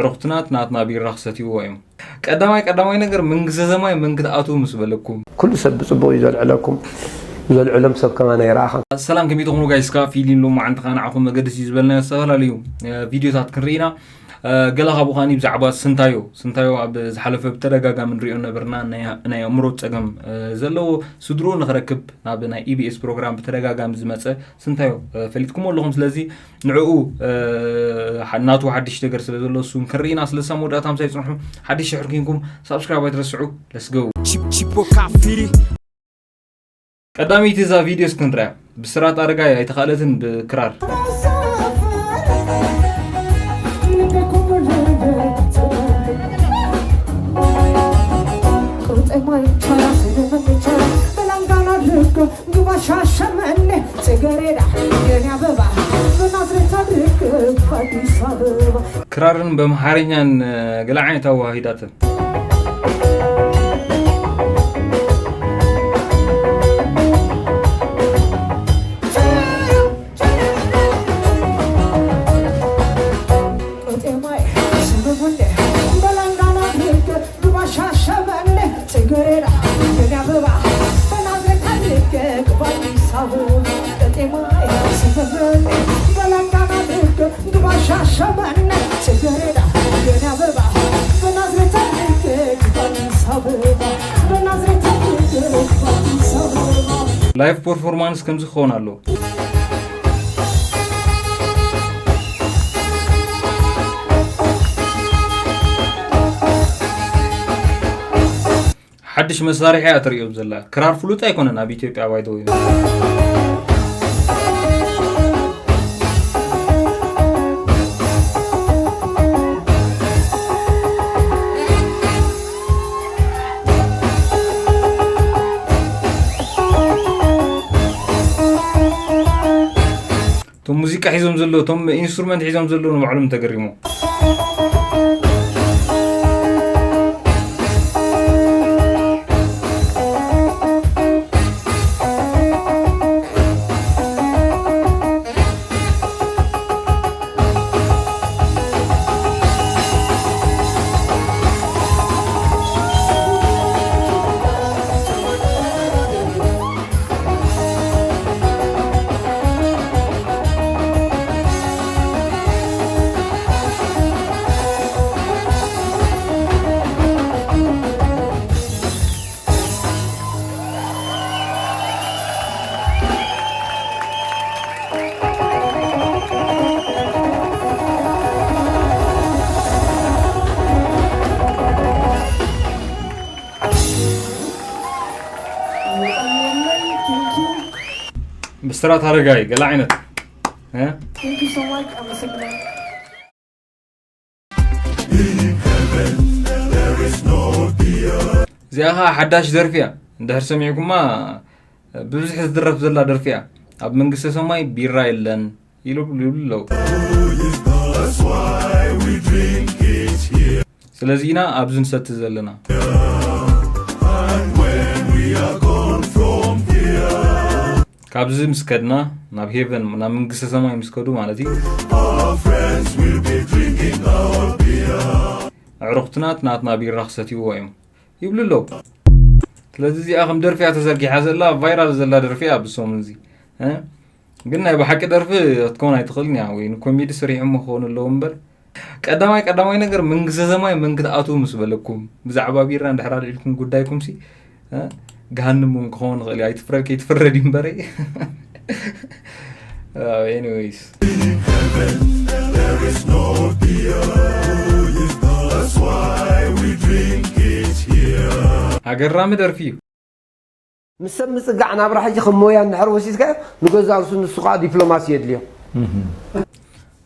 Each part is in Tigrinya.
ዕሩኽትና ናትና ቢራ ክሰትይዎ እዮም። ቀዳማይ ቀዳማይ ነገር መንግስተ ሰማይ መን ክትኣትዉ ምስ በለኩም። ኩሉ ሰብ ብጽቡቕ እዩ ዘልዕለኩም። ዘልዕሎም ሰብ ከማን ኣይረኣኻን። ሰላም ከመይ ትኹኑ ጋይስ፣ ከኣ ፊሊን ሎማዓንቲ ከኣ ንዓኹም መገድስ እዩ ዝበልናዮ ዝተፈላለዩ እ፣ ቪድዮታት ክንርኢ ኢና። እ፣ ገለ ካብኡ ከኣ ብዛዕባ ስንታዮ ስንታዮ ኣብ ዝሓለፈ ብተደጋጋሚ ንሪኦ ነበርና ናይ ናይ ኣእምሮ ጸገም እ፣ ዘለዎ ስድርኡ ንኽረክብ ናብ ናይ ኢቢኤስ ፕሮግራም ብተደጋጋሚ ዝመጸ ስንታዮ እ፣ ፈሊጥኩሞ ኣለኹም። ስለዚ ንዕኡ ናቱ ሓድሽ ነገር ስለ ዘሎ እሱ ክንርኢና ስለ ሳብ መወዳእታ ምሳይ ጽንሑ። ሓድሽ ሽሕር ኪንኩም ሳብስክራይብ ኣይትረስዑ። ለስገው። Chip- Chipoca Firi ቀዳመይቲ እዛ ቪድዮ እስክንርያ ብስራት ኣረጋይ ኣይተኻእለትን ብክራር ግባ ሻሸመኔ ጽጌሬዳ የኔ አበባ በናዝሬት አድርግ አዲስ አበባ። ክራርን በምሓርኛን ገለ ዓይነት ኣዋሂዳትን። ቁጤማይ ስምሙኔ በላንጋና ድርግ ግባ ሻሸመኔ ጽጌሬዳ የኔ አበባ በናዝሬት አድርግ ግባ አዲስ አበባ። ቁጤማይ ስምሙኔ በላንጋና ድርግ ግባ ሻሸመኔ ጽጌሬዳ የኔ አበባ በናዝሬት አድርግ ግባ አዲስ አበባ። በናዝሬት አድርግ ግባ አዲስ አበባ። ላይቭ ፐርፎርማንስ ከምዚ ክኸውን ኣለዎ። ሓድሽ መሳርሒ እያ ትርእዮም ዘላ። ክራር ፍሉጥ ኣይኮነን ኣብ ኢትዮጵያ ባይተወይ። እቶም ሙዚቃ ሒዞም ዘለዉ እቶም ኢንስትሩመንት ሒዞም ዘለዉ ንባዕሎም ተገሪሞም። ብስራት ኣረጋይ ገለ ዓይነት እ? Thank you so much. ኣመሰግናለሁ። እዚኣ ኸዓ ሓዳሽ ደርፊ እያ። እንድሕር ሰሚዕኩማ ብብዝሒ ዝድረፍ ዘላ ደርፊ እያ። ኣብ መንግስተ ሰማይ ቢራ የለን ይብሉ ኣለዉ። ስለዚ ኢና ኣብዚ ንሰቲ ዘለና። ካብዚ ምስ ከድና ናብ ሄቨን ናብ መንግስተ ሰማይ ምስ ከዱ ማለት እዩ። ኣዕሩኽትና ናትና ቢራ ክሰትይዎ እዮም ይብሉ ኣለዉ። ስለዚ እዚኣ ከም ደርፊ እያ ተዘርጊሓ ዘላ፣ ቫይራል ዘላ ደርፊ እያ ኣብዚ ሰሙን እዚ። እ? ግን ናይ ብሓቂ ደርፊ ክትከውን ኣይትኽእልን እያ፣ ወይ ንኮሜዲ ስሪሖሞ ክኸውን ኣለዎ እምበር። ቀዳማይ ቀዳማይ ነገር መንግስተ ሰማይ መን ክትኣትዉ ምስ በለኩም ብዛዕባ ቢራ እንድሕር ኣልዒልኩም ጉዳይኩም ሲ እ? ገሃንም እውን ክኸውን ይኽእል እዩ። ኣይትፍረድ ከይትፍረድ እዩ እምበረይ። Oh, anyways. ኣገራሚ ደርፊ እዩ። ምስ ሰብ ምጽጋዕ ናብራ ሕጂ ከም ሞያ እንድሕር ወሲድካዮ ንገዛእ ርእሱ ንሱ ከኣ ዲፕሎማሲ የድልዮ።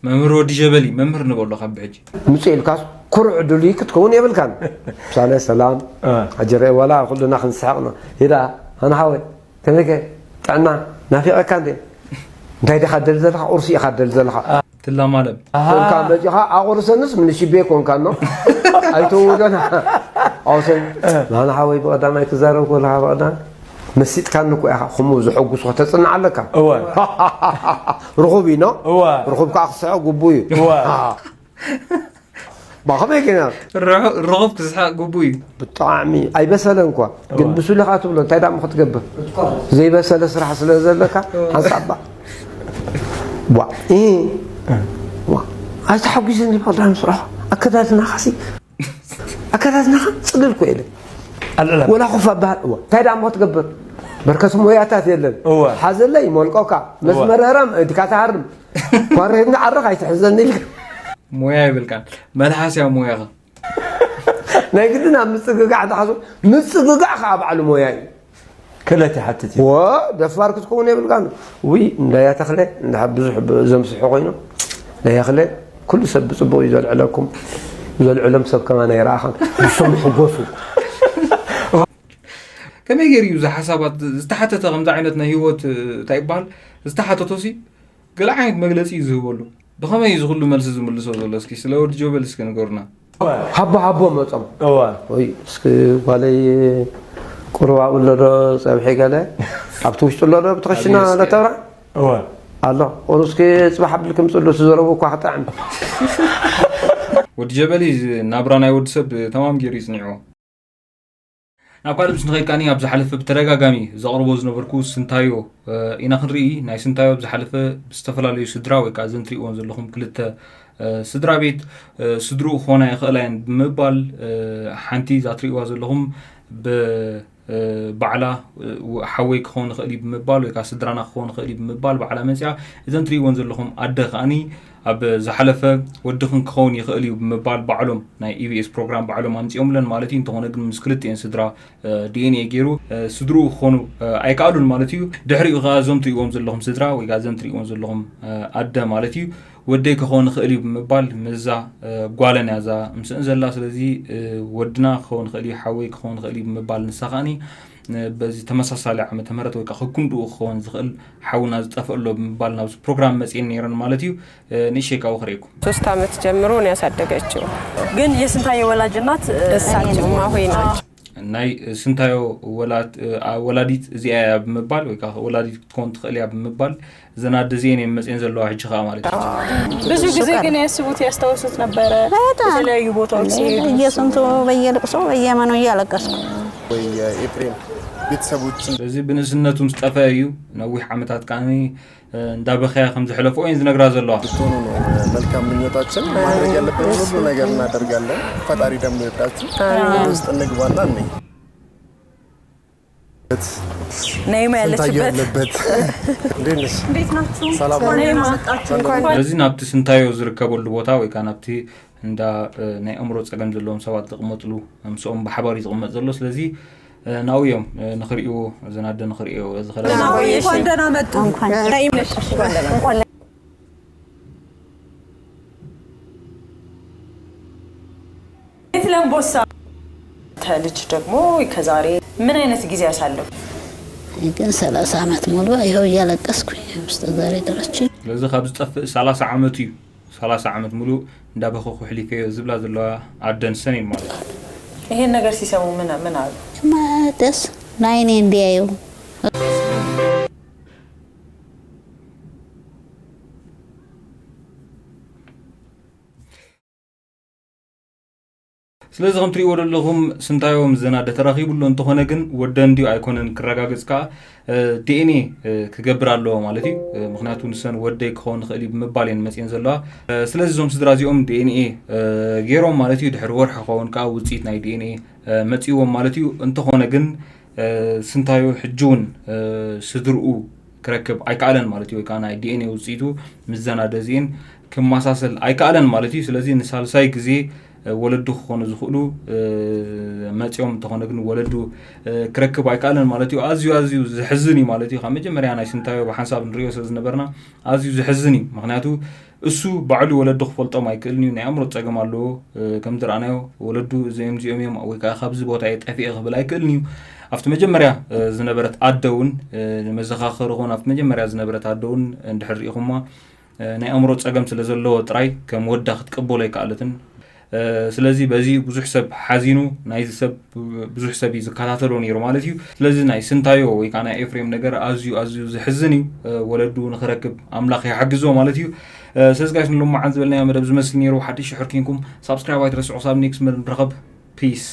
መምህር ወዲ ጀበሊ መምህር ንበሎ ካብ ብሕጂ። ምጽእ ኢልካስ ኩሩዕ ድሉይ ክትከውን የብልካን። ምሳሌ ሰላም ኣጀረ ዋላ ኩልና ክንስሕቕ ነው። ሄዳ ሃና ሓወይ ከመይከ ጥዕና ናፊቐካ እንዴ? እንታይ ዲኻ ደሊ ዘለኻ? ቁርሲ ኢኻ ደሊ ዘለኻ። ትላማለም። ኮንካ መጺኻ ኣቑርሰንስ ምንሽቤ ኮንካ ኖ ኣይተውደና ኣውሰን ናና ሓወይ ብቐዳማይ ክዛረብ ከለኻ ብቐዳም መሲጥካኒ እኮ ኢኻ። ከምኡ ዘሐጉስኻ ተጽንዕ ኣለካ። እወ። ርኹብ እዩ ኖ? እወ። ርኹብ ከዓ ክስሕቕ ግቡእ እዩ። እወ። ባ ከመይ ጌና ርሑቕ ክስሓቕ ግቡእ እዩ። ብጣዕሚ ኣይበሰለን እኳ ግን እዋ። ብሱል ኢኻ ትብሎ እንታይ ዳሞ ክትገብር ዘይበሰለ ስራሕ ስለ ዘለካ ሓንሳባ ዋ እ ዋ ኣይተሓጒስን ይበል ዳም ስራሕ ኣከዳድናኻሲ ኣከዳድናኻ ጽልል ኮ የለ ኣልዕላ ወላ ኮፍ ኣበሃል እዋ እንታይ ዳሞ ክትገብር በርከት ሞያታት የለን እዋ። ሓዘለይ ሞልቆካ መስመር ህረም እድካ ትሃርም ኳሬትና ዓረኽ ኣይትሕዘኒ ኢልካ ሞያ ይብልካን መልሓስ እያ ሞያኻ። ናይ ግድን ኣብ ምጽግጋዕ ተሓስቡ ምጽግጋዕ ከዓ በዓሉ ሞያ እዩ ክለት ይሓትት እዩ ወ ደፋር ክትከውን የብልካን ውይ እንዳያ ተኽለ እንዳ ብዙሕ ዘምስሑ ኮይኖም እንዳያ ተኽለ ኩሉ ሰብ ብጽቡቅ እዩ ዘልዕለኩም ዘልዕሎም ሰብ ከማን ኣይረኣኻን ንሶም ይሕጎሱ ከመይ ገይሩ እዩ እዚ ሓሳባት ዝተሓተተ ከምዚ ዓይነት ናይ ህይወት እንታይ ይበሃል ዝተሓተቶሲ ገለ ዓይነት መግለፂ እዩ ዝህበሉ። ብኸመይ እዩ ዝኹሉ መልሲ ዝምልሶ ዘሎ? እስኪ ስለ ወዲ ጆበል እስኪ ንገሩና። ሃቦ ሃቦ መጾም እዋ ወይ እስኪ ጓለይ ቁርባኡ ኣሎ ዶ ጸብሒ ገለ ኣብቲ ውሽጡ ኣሎ ዶ ብትኸሽና ኣብየ እስኪ። ለተብራ እዋ ኣሎ ቁሩ እስኪ ጽባሕ ኣብልክም ጽሉ ዝዘረቡ እኳ ክጥዕም ወዲ ጀበሊ ናብራ ናይ ወዲ ሰብ ተማም ገይሩ ይፅኒዕዎ። ናብ ካልእ ምስ ንኸይድ ከዓኒ ኣብ ዝሓለፈ ብተደጋጋሚ ዘቕርቦ ዝነበርኩ ስንታዮ ኢና ክንርኢ። ናይ ስንታዮ ኣብ ዝሓለፈ ብዝተፈላለዩ ስድራ ወይ ከዓ እዘን ትሪእዎን ዘለኹም ክልተ ስድራ ቤት ስድርኡ ክኾና ይኽእላ እየን ብምባል ሓንቲ እዛ ትሪእዋ ዘለኹም ብ ባዕላ ሓወይ ክኸውን ይኽእል እዩ ብምባል ወይ ከዓ ስድራና ክኸውን ይኽእል እዩ ብምባል ባዕላ መፅያ እዘን ትሪእዎን ዘለኹም ኣደ ከዓኒ ኣብ ዝሓለፈ ወድኽን ክኸውን ይኽእል እዩ ብምባል ባዕሎም ናይ ኢቢኤስ ፕሮግራም ባዕሎም ኣምፂኦምለን ማለት እዩ። እንተኾነ ግን ምስ ክልቲኤን ስድራ ዲኤንኤ ገይሩ ስድርኡ ክኾኑ ኣይከኣሉን ማለት እዩ። ድሕሪኡ ከዓ እዞም ትሪእዎም ዘለኹም ስድራ ወይ ከዓ እዘን ትሪእዎም ዘለኹም ኣደ ማለት እዩ ወደይ ክኸውን ይኽእል እዩ ብምባል ምስዛ ጓለን እያ እዛ ምስእን ዘላ። ስለዚ ወድና ክኸውን ይኽእል እዩ ሓወይ ክኸውን ይኽእል እዩ ብምባል ንሳ ከዓኒ በዚ ተመሳሳሊ ዓመተ ምህረት ወይ ከዓ ከክንድኡ ክኸውን ዝኽእል ሓውና ዝጠፍእ ኣሎ ብምባል ናብዚ ፕሮግራም መፅየን ነይረን ማለት እዩ። ንእሸይ ካብኡ ክርእየኩም። ሶስት ዓመት ጀምሮ ነው ያሳደገችው። ግን የስንታየ ወላጅ እናት እሳቸው ማሆይ ናቸው። ናይ ስንታዮ ወላዲት እዚኣ እያ ብምባል ወይ ከዓ ወላዲት ክትኮን ትኽእል እያ ብምባል እዘን ኣደ እዚኤን እየን መፅየን ዘለዋ ሕጂ ከዓ ማለት እዩ። ብዙ ጊዜ ግን ያስቡት ያስታውሱት ነበረ። የተለያዩ ቦታዎች ሲሄዱ በየስንቱ በየልቅሶ በየመኑ እያለቀስኩ ወይ የኤፍሬም ቤተሰቦች ስለዚ ብንእስነቱ ምስ ጠፈ እዩ ነዊሕ ዓመታት ከዓ እንዳበኸያ ከም ዘሕለፍኦ እየን ዝነግራ ዘለዋ። ብትሆኑ ነው መልካም ምኞታችን። ማድረግ ያለብን ሁሉ ነገር እናደርጋለን። ፈጣሪ ደግሞ ይርዳችሁ። ወደ ውስጥ እንግባና እኔ ነይማ ስንታየ ያለችበት ያለበት እንዴት ነሽ? እንዴት ናችሁ? ሰላም ነው። ነይማ መጣችሁ። ስለዚ ናብቲ ስንታዮ ዝርከበሉ ቦታ ወይ ከዓ ናብቲ እንዳ ናይ ኣእምሮ ፀገም ዘለዎም ሰባት ዝቕመጥሉ ምስኦም ብሓባር እዩ ዝቕመጥ ዘሎ። ስለዚ ናብኡ እዮም ንኽርእይዎ እዘን ኣደ ንኽርእዮ ዝኸለና እንኳን ደህና መጡ። ነይም ነሽ። ቤት ለምቦሳ ተልጅ ደግሞ ከዛሬ ምን አይነት ጊዜ ያሳለፉ? ግን ሰላሳ ዓመት ሙሉ ይኸው እያለቀስኩ እስከ ዛሬ ድረስ ስለዚ ካብ ዝጠፍእ ሰላሳ ዓመት እዩ። ሰላሳ ዓመት ሙሉ እንዳበኸኹ ሕሊፈዮ ዝብላ ዘለዋ ኣደን ሰኔን ማለት እዩ። ይሄን ነገር ሲሰሙ ምን ምን አሉ? ማተስ ናይኔ እንዲያዩ ስለዚ ከም ትሪእዎ ዘለኹም ስንታዮም ዘናደ ተራኺቡ ኣሎ። እንተኾነ ግን ወደን ድዩ ኣይኮነን ክረጋገጽ ከዓ ዲኤንኤ ክገብር ኣለዎ ማለት እዩ። ምክንያቱ ንሰን ወደይ ክኸውን ንኽእል እዩ ብምባል እየን መፅየን ዘለዋ። ስለዚ እዞም ስድራ እዚኦም ዲኤንኤ ገይሮም ማለት እዩ። ድሕሪ ወርሒ ክኸውን ከዓ ውፅኢት ናይ ዲኤንኤ መፅእዎም ማለት እዩ። እንተኾነ ግን ስንታዮ ሕጂ እውን ስድርኡ ክረክብ ኣይከኣለን ማለት እዩ። ወይ ከዓ ናይ ዲኤንኤ ውፅኢቱ ምስ ዘናደ እዚኤን ክመሳሰል ኣይከኣለን ማለት እዩ። ስለዚ ንሳልሳይ ግዜ ወለዱ ክኾኑ ዝኽእሉ መፂኦም እንተኾነ ግን ወለዱ ክረክብ ኣይከኣለን ማለት እዩ። ኣዝዩ ኣዝዩ ዝሕዝን እዩ ማለት እዩ። ካብ መጀመርያ ናይ ስንታዮ ብሓንሳብ ንሪኦ ስለ ዝነበርና ኣዝዩ ዝሕዝን እዩ። ምክንያቱ እሱ ባዕሉ ወለዱ ክፈልጦም ኣይክእልን እዩ። ናይ ኣእምሮ ፀገም ኣለዎ። ከም ዝረኣናዮ ወለዱ እዚኦም እዚኦም እዮም ወይ ከዓ ካብዚ ቦታ እየ ጠፊኤ ክብል ኣይክእልን እዩ። ኣብቲ መጀመርያ ዝነበረት ኣደ እውን መዘኻኸሪ ኾን ኣብቲ መጀመርያ ዝነበረት ኣደ እውን እንድሕር ሪኢኹማ ናይ ኣእምሮ ፀገም ስለ ዘለዎ ጥራይ ከም ወዳ ክትቅበሎ ኣይከኣለትን። ስለዚ በዚ ብዙሕ ሰብ ሓዚኑ ናይዚ ሰብ ብዙሕ ሰብ እዩ ዝከታተሎ ነይሩ ማለት እዩ። ስለዚ ናይ ስንታዮ ወይ ከዓ ናይ ኤፍሬም ነገር ኣዝዩ ኣዝዩ ዝሕዝን እዩ። ወለዱ ንክረክብ ኣምላኽ ይሓግዞ ማለት እዩ። ስለዚ ጋይስ ንሎማዓንቲ ዝበልናዮ መደብ ዝመስል ነይሩ። ሓድሽ ሽሕር ኪንኩም ሳብስክራይብ ኣይትረስዑ። ሳብ ኔክስት መደብ ንራኸብ። ፒስ።